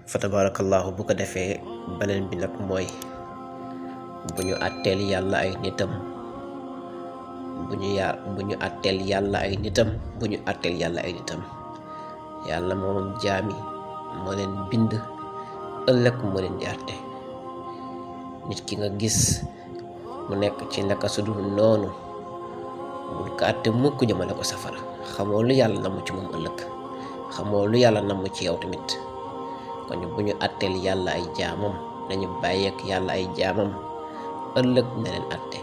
fa tabarakallahu. Bu ko defee beneen bi nag mooy bu ñu àtteel yàlla ay nitam bu ñu àtteel yàlla ay nitam yàlla moom jaami moo leen bind, ëllëg moo leen di àtte. nit ki nga gis mu nekk ci naka su dul noonu bul ko àtte mukk jëmale ko safara. xamoo lu yàlla namm ci moom ëllëg, xamoo lu yàlla namm ci yow tamit. kon bu ñu àtteel yàlla ay jaamam nañu bàyyeek yàlla ay jaamam, ëllëg na leen àtte.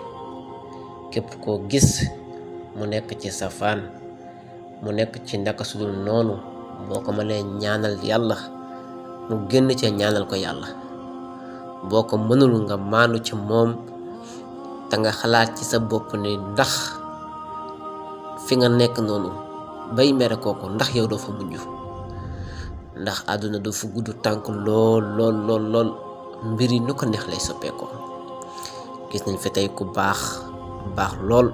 képp koo gis mu nekk ci safaan, mu nekk ci naka su dul noonu, boo ko mënee ñaanal yàlla mu génn ca ñaanal ko yàlla. boo ko mënul nga maanu ci moom te nga xalaat ci sa bopp ne ndax fi nga nekk noonu bay mere kooku ndax yow doo fa mujj. ndax àdduna du fu gudd tànk lool lool lool lool, mbir yi nu ko neex lay soppeekoo. gis nañ fi tey ku baax lool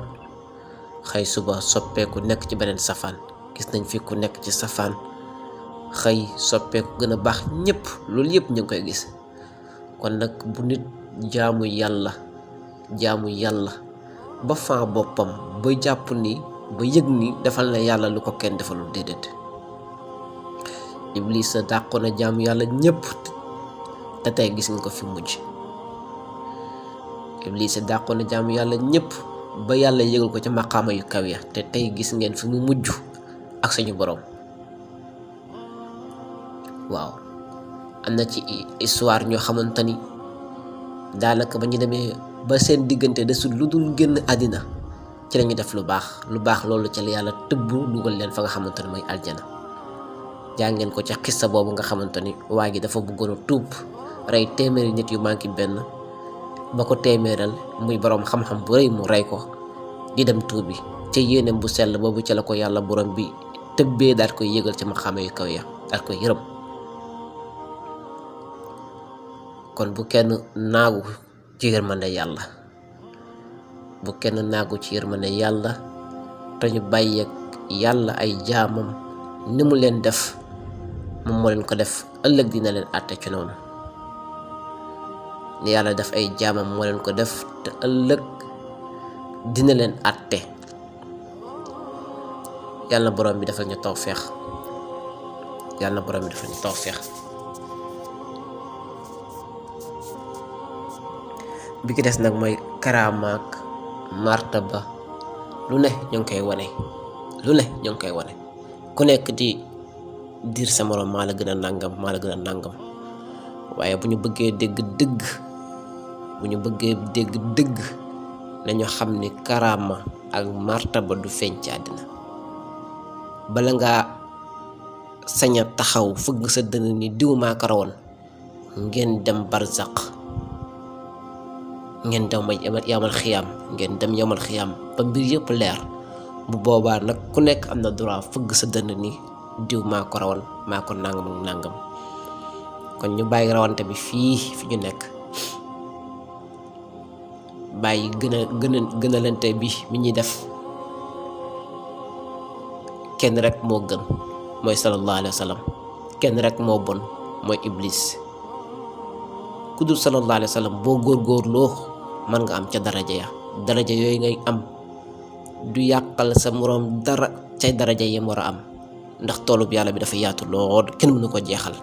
xëy suba soppeeku nekk ci beneen safaan. gis nañ fi ku nekk ci safaan xëy soppeeku gën a baax ñëpp. loolu yëpp ñu ngi koy gis. kon nag bu nit jaamu yàlla ba faa boppam ba jàpp ni ba yëg ni defal na yàlla lu ko kenn defalul, déedéet. Iblis a dàqoon na jaamu yàlla ñëpp te tey gis nga ko fi mujj. Iblis a dàqoon na jaamu yàlla ñëpp ba yàlla yëgal ko ca maqaama yu kaw ya, te tey gis ngeen fi mu mujj ak suñu borom. waaw, am na ci histoire ñoo xamante ni daanaka ba ñu demee ba seen diggante desul lu dul génn àddina ci lañu def lu baax loolu ca la yàlla tëbb dugal leen fa nga xamante ni mooy aljana. jàngeen ko ca xissa boobu nga xamante ni waa gi dafa bëggoon a tuub rey téeméeri nit yu manqué benn, ba ko téeméeral muy boroom xam-xam bu rëy mu rey ko di dem tuubi ca yéeneem bu sell boobu ca la ko yàlla borom bi tëbbee daal koy yëgal ci maqaama yu kaw ya, daal koy yërëm. kon bu kenn naagu ci yërmande yàlla, bu kenn naagu ci yërmande yàlla, te ñu bàyyeek yàlla ay jaamam ni mu leen def moom moo leen ko def, ëllëg dina leen àtte ci noonu. ni yàlla def ay jaamam moo leen ko def te ëllëg dina leen àtte. yàlla borom bi defal ñu tawfeex, yàlla borom bi defal ñu tawfeex. bi ki des nag mooy karaamaak martaba. lu ne ñu ngi koy wane, ku nekk di diir sa morom maa la gën a nàngam. waaye bu ñu bëggee dégg dëgg nañu xam ni karaama ak martaba du feeñ ci àddina. bala ngaa sañ a taxaw fëgg sa dënn ni diw maa ko rawoon, ngeen dem barzaq, ngeen dem yamal xiyaam ba mbir yëpp leer. bu boobaa nag ku nekk am na droit fëgg sa dënn ni diw maa ko rawoon, maa ko nàngam. kon ñu bàyyi rawante bi fi ñu nekk, bàyyi gënalante bi mi ñuy def. kenn rek moo gën mooy sallallahu alayhi wa sallam, kenn rek moo bon mooy iblis. ku dul sallallahu alayhi wa sallam boo góorgóorloo mën nga am ca daraja yooyu ngay am du yàqal sa moroom dara cay daraja yam war a am, ndax toolub yàlla bi dafa yaatu lool, kenn mënu ko jeexal.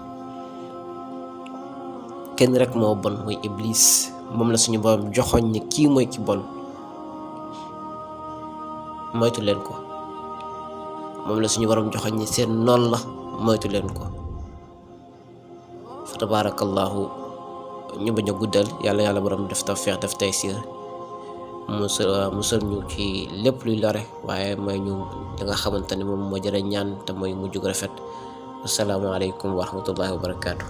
kenn rek moo bon mooy iblis, moom la suñu borom joxoñ ni kii mooy ki bon, moytu leen ko. moom la suñu borom joxoñ ni seen noon la, moytu leen ko. fa tabarakallahu, ñu bañ a guddal. yàlla borom def tawfeex, def taysiir, musal ñu ci lépp luy lore, waaye may ñu li nga xamante ni moom moo jëre ñaan te mooy mujj gu rafet. assalaamu aleykum wa rahmatullahi wa barakaatu.